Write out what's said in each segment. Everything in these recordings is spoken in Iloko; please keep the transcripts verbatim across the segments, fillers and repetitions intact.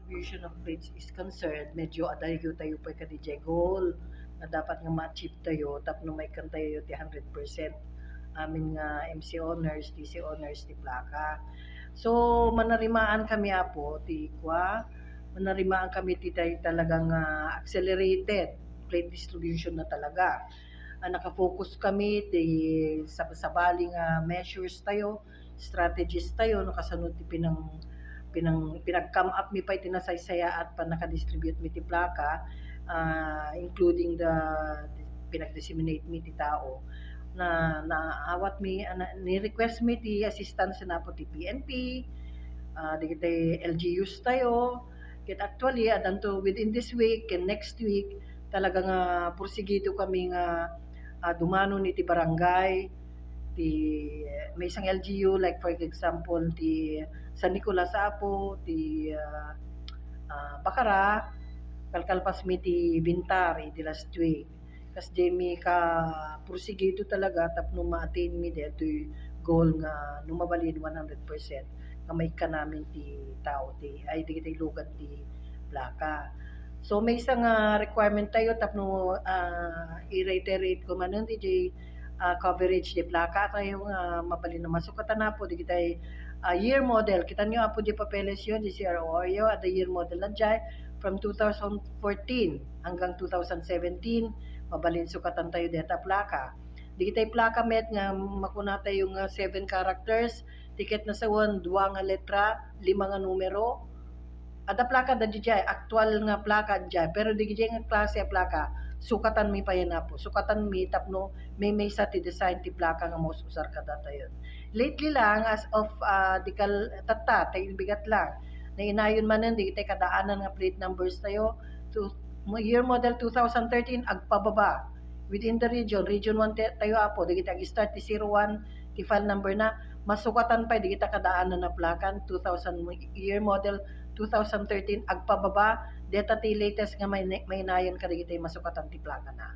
Distribution of plates is concerned, medyo adayo tayo pay kadi jay goal nga dapat nga ma-achieve tayo tapno maikkan tayo ti hundred percent amin nga M C owners, D C owners ti plaka. So, manarimaan kami, Apo, ti kua, manarimaan kami ti tay-, talagang, ah, accelerated plate distribution na talaga. Ah, naka-focus kami ti sab-, sabali nga measures tayo, strategies tayo, no, kasano ti pinang-, pinang-, pinag-come up mi pay ti nasaysayaat pannaka-distribute mi ti plaka, ah, including the pinag-disseminate mi ti tao. Na, naawat mi, ah, na, ni-request mi ti assistance na po ti P N P, ah, dagiti L G Us tayo. Ket actually, adanto within this week ken next week, talaga nga porsigido kami nga, ah, dumanon iti barangay, ti, may isang L G U, like, for example, ti San Nicolas Apo, ti, ah, ah, Bacara, kalkalpas mi ti Bintar, idi last week. Kas jay mi ka porsigido talaga tapno ma-attain mi daytoy goal nga no mabalin one hundred percent nga maikkan amin ti tao ti, ay, dagiti lugan ti plaka. So, may isa nga requirement tayo tapno, ah, i-reiterate ko manen, di jay, ah, coverage di plaka tayo nga mabalin a masukatan, Apo, dagiti, ah, year model. Kitanyo, Apo, di papeles yo, di C R O yo, adda year model na jay from two thousand fourteen hanggang two thousand seventeen, mabalin sukatan tayo deta plaka. Dagiti plaka met nga makuna tayo nga seven characters, ti ket nasawen dua nga letra, lima nga numero. Adda plaka da dijay, aktual nga plaka dijay, pero dagijay nga klase a plaka, sukatan mi pay, Apo. Sukatan mi tapno maymaysa ti design ti plaka nga maus-usar kadatayo. Lately lang, as of, ah, di kal-, tatta, tay bigat lang, nainayon manen dagiti kadaanan nga plate numbers tayo. So, mo-, year model two thousand thirteen, agpababa. Within the region, Region one te-, tayo, Apo, dagiti ag-start ti zero one, ti file number na, masukatan pay dagiti kadaanan a plakan, two thousand year model, two thousand thirteen, agpababa, deta ti latest nga may-, mainayon kadagiti masukatan ti plakana.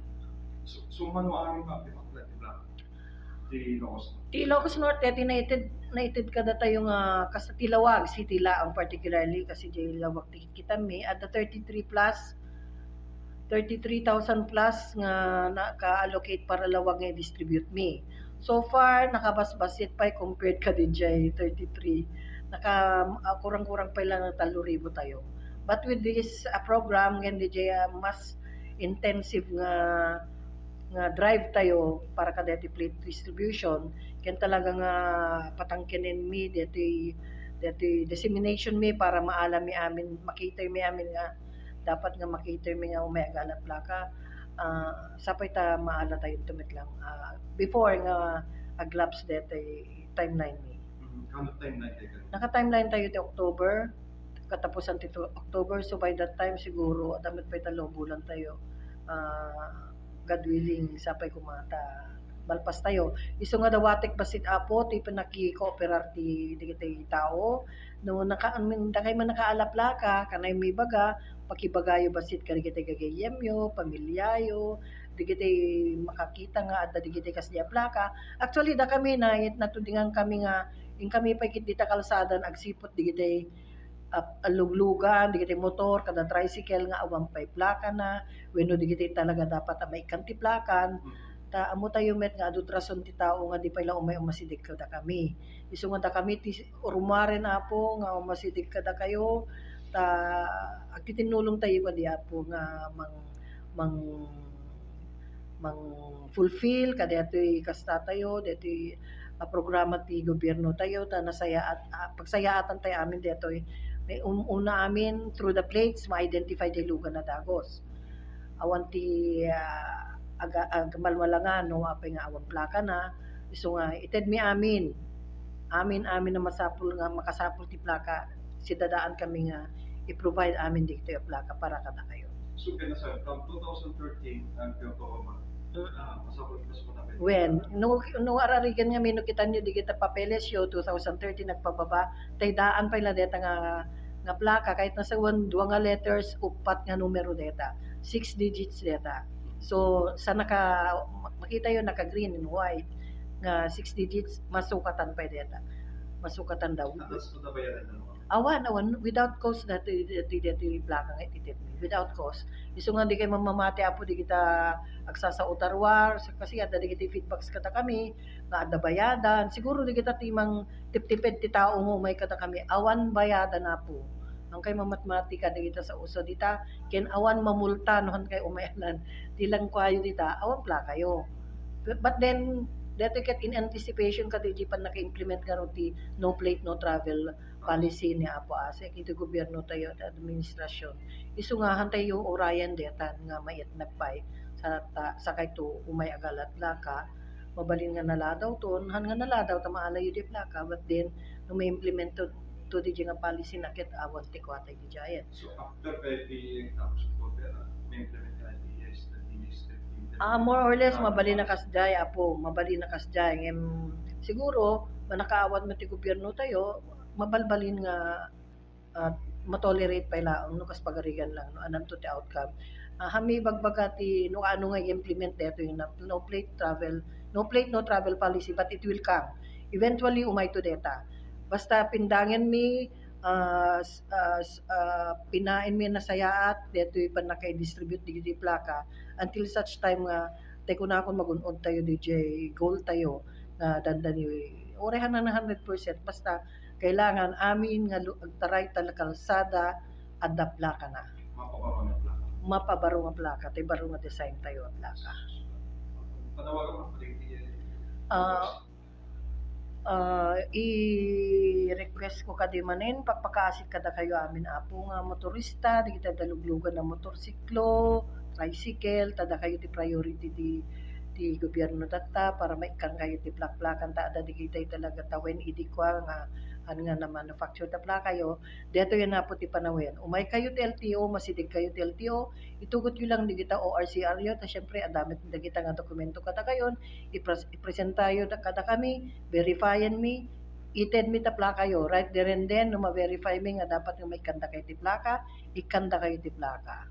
So, so, mano amin nga pinaklat ti plaka? Ti Ilocos Norte. Ti Ilocos Norte, ti naited, naited kadatayo nga, kas ti Laoag City laeng particularly, kasi di Laoag ti kitkitami, adda thirty-three plus, thirty-three thousand plus nga naka-allocate para Laoag nga i-distribute mi. So far, nakabasbasit pay compared kadi jay thirty-three. Naka, ah, kurang-kurang pay lang ng tallo ribu tayo. But with this, ah, program, ken di jay, ah, mas intensive nga, nga drive tayo para kadaytoy plate distribution, ken talaga nga patangkenen mi daytoy, daytoy dissemination mi para maala mi amin, ma-cater mi amin nga dapat nga ma-cater mi nga umay agala plaka, ah, sapay ta maala tayo ito met lang, ah, before nga aglapse daytoy timeline mi. Mhm. Ano timeline kayo? Naka-timeline tayo ti October, katapusan ti to-, October, so by that time siguro, adda met pay tallo bulan tayo, ah, God willing, sapay koma ta malpas tayo. Isu nga dawatek bassit, Apo, ti panakikooperar ti dagiti tao. No, naka-, I mean, dakay man nakaala plaka, kanay mi baga, pakibagayo bassit kadagiti gagayyemyo, pamilyayo, dagiti makakita nga adda dagiti kasdi a plaka. Actually, dakami na, natudingan kami nga, inkami pay ket dita kalsada, agsiput dagiti, ah, luglugan, dagiti motor, kada tricycle nga awan pay plakana, wenno dagiti talaga dapat a maikkan ti plakan. Mm. Ta ammo tayo met nga adu ti rason ti tao nga di pay la umay umasideg kadakami. Isu nga dakami ti urmaren, Apo, nga umasideg kadakayo, ta agtitinnulong tayo kadi, Apo, nga mang-, mang-, mang-fulfill kadaytoy kasta tayo, daytoy, ah, programa ti gobierno tayo, ta nasayaat, ah, pagsayaatan tayo amin daytoy. May um-, una amin through the plates, ma-identify ti lugan a dagus. Awan ti, ah, aga-, agmalmalangan no apay nga awan plakana. Isu nga, ited mi amin. Amin, amin a masapul nga makasapul ti plaka. Sidadaan kami nga i-provide amin ditoy a plaka para kadakayo. So, kaya sa, from two thousand thirteen until to, Mm. ah, masapul, masapul na. Wen, no, no ararigan nga mino kitanyo dagiti papeles yo, two thousand thirteen agpababa, tay daan pay la deta nga, nga plaka, kahit nasawen dua nga letters, uppat nga numero deta, six digits deta. So, sa naka-, makita yo, naka-green and white nga six digits, masukatan pay deta. Masukatan daw. Atas po na ba yan, ano? Awan, awan, without cause dati, dati, dati plaka nga ititedmi. Without cause. Isu nga di kay mamamati, Apo, di kita agsasao ta ruar, sa-, kasi adda dagiti feedbacks kadakami, nga adda bayadan. Siguro di kita ti mangtiptiped ti tao nga umay kadakami. Awan bayadan, Apo. Ang kay mamatmati ka, di kita sa uso dita, ken awan mamulta, no, han kay umayanan. Ti lang kuayo dita, awan plakayo. But then, dati ket in anticipation kadi di pannaka-implement nga ti no plate, no travel policy ni Apo Asek, iti gobierno tayo, ti administrasyon. Isu nga han tayo urayan detan nga maitnag pay sa ta-, sakayto umay agalat plaka, mabalin nga naladaw ton, han nga naladaw ta maalayo di plaka, but then, no ma-implement to, to di nga policy na ket awan ti kuatay di giant. So, after five years, tapos po, pero ma-implement na di yes, na di yes, na di yes. Ah, more or less, ah, mabalin na kasjay, Apo, mabalin na kasjay. Ngem, siguro, manakaawat man ti gobierno tayo, mabalbalin nga, ah, matolerate pay laeng, no, kas pagarigan lang, no, anam to ti outcome. Ah, hami bagbaga ti, no, ano nga i-implement dito yung na-, no plate travel, no plate, no travel policy, but it will come. Eventually, umay to deta. Basta pindangen mi, ah, s-, ah, s-, ah, pinain mi nasayaat, detoy pannaka-distribute digiti plaka until such time nga, tay kunakon magun-od tayo, D J, goal tayo, nga dandani, uray han na hundred percent, basta kailangan amin nga lu-, agtaray ta kalsada, adda plaka na. Mapabaro nga plaka. Mapabaro nga plaka, tay baro nga design tayo a plaka. Panawagan mo pa rin, ah, Ah, i-request ko kadi manen, pakpakaasi kadakayo amin, Apo, nga motorista, dagiti adda luglugan a motorsiklo, tricycle, ta dakayo ti priority ti, ti gobierno tatta para maikkan kayo ti plakplakan, ta adda dagiti talaga tawen idi kua nga, an nga na-manufacture ta plakayo, detoy a napo ti panawen. Umay kayo ti L T O, masideg kayo ti L T O, itugotyo lang dagita O R C R yo, ta siyempre, adda met dagita nga dokumento kadakayon, ipres-, ipresentayo da-, kadakami, verifyen mi, ited mi ta plakayo, right there and then, no ma-verify mi nga dapat nga maikkandakayo ti plaka, ikkandakayo ti plaka.